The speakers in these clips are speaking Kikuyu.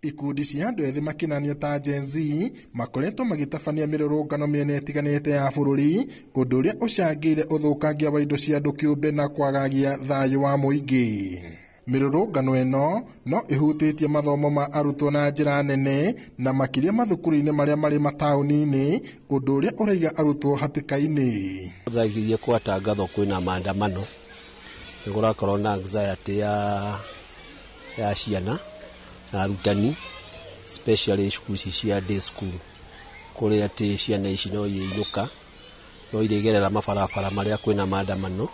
Ikundi cia andũ ethĩ makĩnanio ta Gen Z makoretwo magĩtabania mĩrũrũngano mĩena ĩtiganĩte ya bũrũri, ũndũ ũrĩa ũcangĩire ũthũkangia wa indo cia andũ kĩũmbe na kwagagia thayũ wa mũingĩ. Mĩrũrũngano ĩno no ĩhutĩtie mathomo ma arutwo na njĩra nene na makĩria mathukuru-inĩ marĩa marĩ mataũni-inĩ, ũndũ ũrĩa ũraiga arutwo hatĩka-inĩ. Thaa iria kwatangathwo kwĩna maandamano, nĩ kũrakorwo na anxiety ya ciana na arutani, especially cukuru ici cia day school, kũrĩa atĩ ciana ici no irĩinũka, no irĩgerera mabarabara marĩa kwĩna maandamano.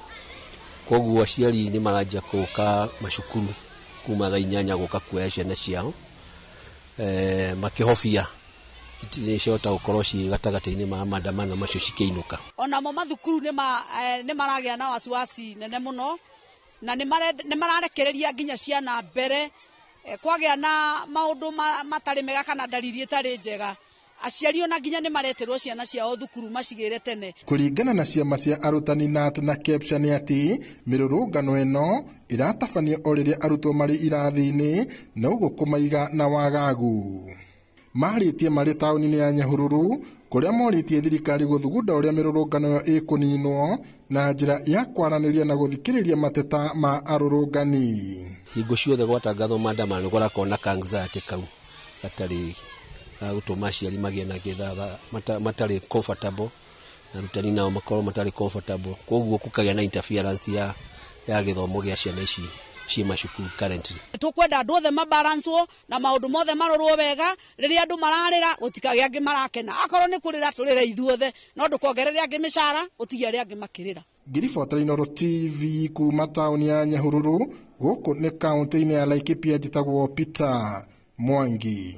Koguo aciari nĩ maranjia gũka macukuru kuma thaa 8 gũka kuoya ciana ciao, makĩhobia itirĩcihota gũkorwo ciĩ gatagatĩ-inĩ ma maandamano macio cikĩinũka. Onamo mathukuru nĩ maragĩa na wasiwasi nene mũno, na nĩ mararekereria nginya ciana mbere, kwagĩa na maũndũ matarĩ mega kana ndariri ĩtarĩ njega. Aciari ona nginya nĩ mareterwo ciana ciao thukuru macigĩre tene. Kũringana na ciama cia arutani KNUT na KEPSHA nĩ atĩ mĩrũrũngano ĩno ĩratabanio o rĩrĩa arutwo marĩ irathi-inĩ na ũguo kũmaiga na wagagu. Marĩtie marĩ taũni-inĩ ya Nyahururu kũrĩa morĩtie thirikari gũthugunda ũrĩa mĩrũrũngano ĩyo ĩkũninwo na njĩra ya kwaranĩria na gũthikĩrĩria mateta ma arũrũngani. Hingo ciothe gwatangathwo maandamano kũrakorwo na ka-anxiety kau gatarĩ ga gũtũma aciari magĩe na gĩthatha, matarĩ comfortable, na arutani nao makorwo matarĩ comfortable, koguo gũkagĩa na interference ya gĩthomo gĩa ciana ici ciĩ macukuru currently. Tũkwenda andũ othe mabalancwo na maũndũ mothe marorwo wega, rĩrĩa andũ mararĩra gũtikagĩa angĩ marakena. Akorwo nĩ kũrĩra tũrĩre ithuothe, no ndũkongerere angĩ mĩcara ũtige arĩa angĩ makĩrĩra. Ngiribota Inooro TV kuma taũni ya Nyahururu, gũkũ nĩ kaũntĩ-inĩ ya Laikipia, njĩtagwo Peter Mwangi.